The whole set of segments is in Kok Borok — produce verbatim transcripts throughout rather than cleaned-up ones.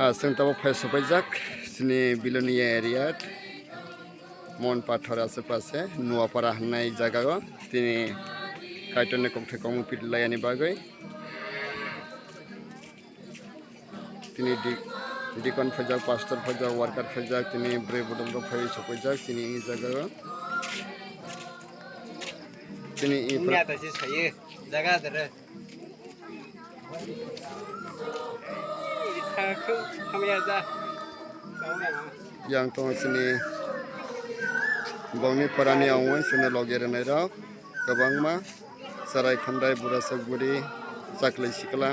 Ah, chwng tabuk phai sophaijak chini Bilonia area, Mon Pathor aswk pase Nuapara hwnwi jagao tini Kaitorni kokthai kokmung pir layani bagwi. Tini di-, deacon phaijak, pastor phaijak, worker phaijak, tini bwrwi bodol rok phai sophaijak tini jagao. Tini i pra- Jaga dere. Yang tongo chini bongni parani ongwi chini logi rwnai rok kwbangma, chwrai khondai, burasok buri, chaklai sikla.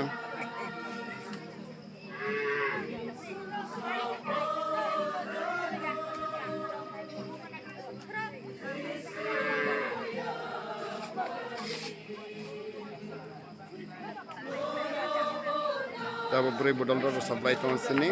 Tabuk bwrwi bodol rok rwchap lai tongo chini.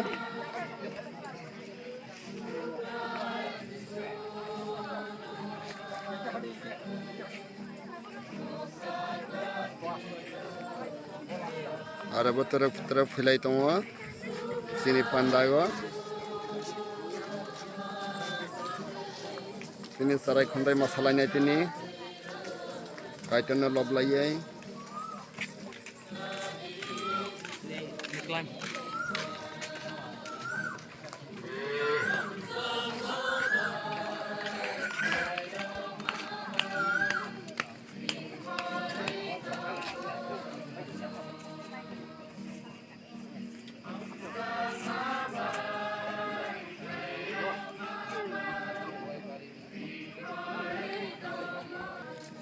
Aro bo twrwk twrwk philai tongo chini pandago. Tini chwrai khondai ma salainai tini Kaitorno lob laiwi.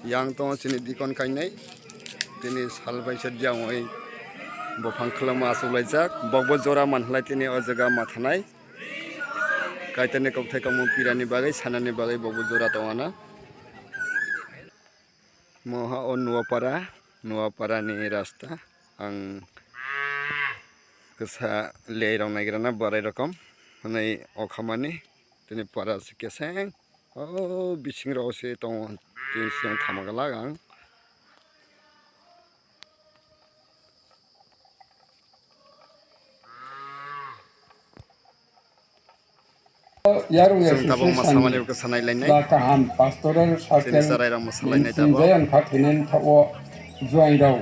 Yang tongo chini deacon kainwi, tini sal bai se diang oi buphang khuluma achuk laijak, bokbo jora manhalai tini o jaga mathanai Kaitorni kokthai kokmung pirani bagwi, sanani bagwi bokbo jora tongana. Moha o Nuapara, Nuaparani rasta ang kwsa lei rok naigrana borai rokom hwnwi o khamani tini para se keseng. O bising rok se tongo, tini siyang thama glak ang. Yarung Chwng tabuk Association masamani bwkha sanai lainai. Ba kaham pastoral Chini circle sarai rok masalai nai tabuk. Zion kha thwinani thago join rok.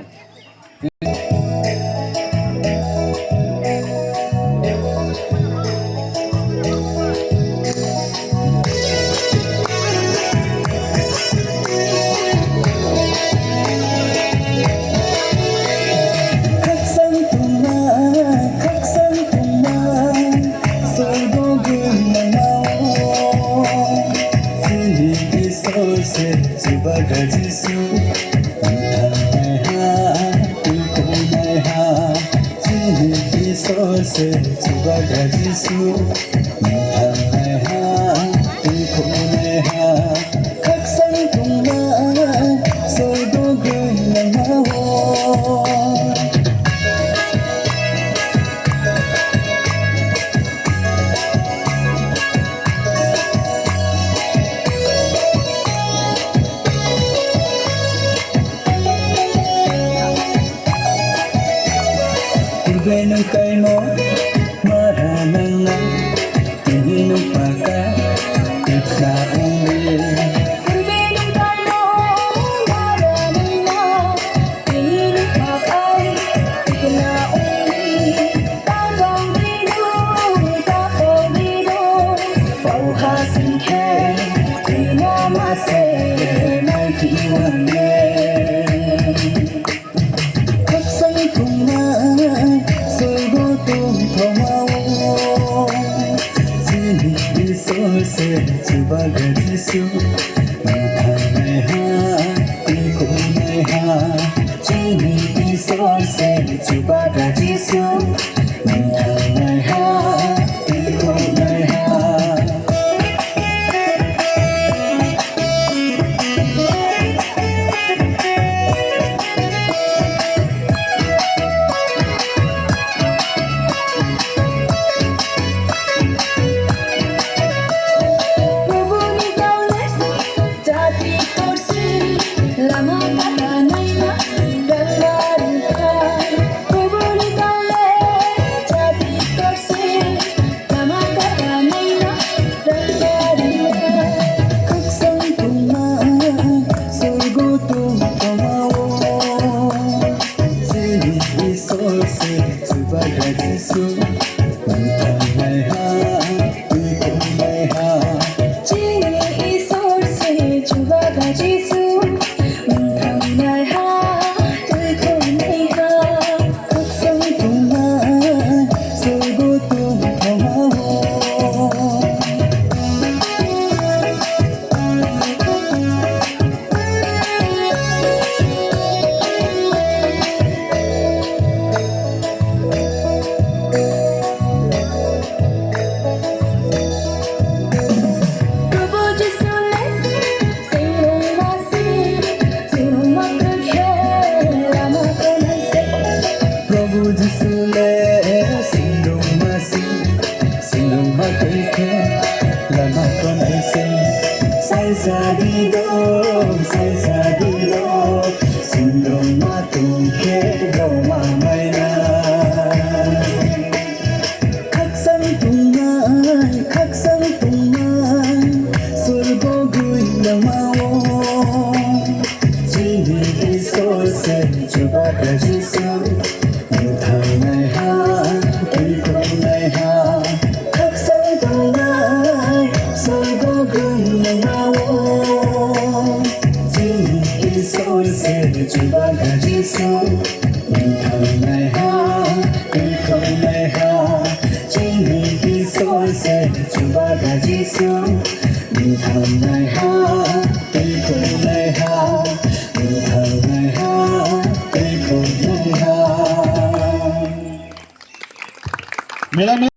Khakchang tongma, khakchang tongma, sorgo gwnangmao. Chini Isor se Chubagra Jisu, thangnaiha, tongkhornaiha. Chini Isor se Chubagra Jisu, thangnaiha, tongkhornaiha. Khakchang tongma, sorgo gwnangmao. Purbe nwng kaimo mara nangna, tini nwng paka tikna wngwi. Purbe nwng kaimo mara nangna, tini nwng pakai tikna wngwi. Tabang dino, tapang dino, pauha singkhe, tino mase nai kiwande. Khakchang tongma, sorgo tongthomao. Chini Isor se Chubagra Jisu, thangnaiha, tongkhornaiha. Chini Isor se Chubagra Jisu, thangnaiha, tongkhornaiha. Chubagra Jisu, wng thangnai ha, twi khumnai ha. Chini Isor se Chubagra Jisu, wng thangnai ha, twi khumnai ha. Khakchang tongnai, sorgo tongthoma-o. Prabhu Jisu le singrungma si, singrungma kwrwi khe lama kwnwi se. Prabhu Jisu le singrungma si, singrungma kwrwi khe lama kwnwi se. Sai sadi do, sai sadi do, singrungma tong khe roma maina. Khakchang tongnai, khakchang tongnai, sorgo gwi lama-o. Chini Isor se Chubagra Jisu, wng thangnai ha, twi khumnai ha. Khakchang tongnai, sorgo gwi lama-o. Chini Isor se Chubagra Jisu, wng thangnai ha, twi khumnai ha. Chini Isor se Chubagra Jisu, wng thangnai ha, twi khumnai ha, wng thangnai ha, twi khumnai ha. Mela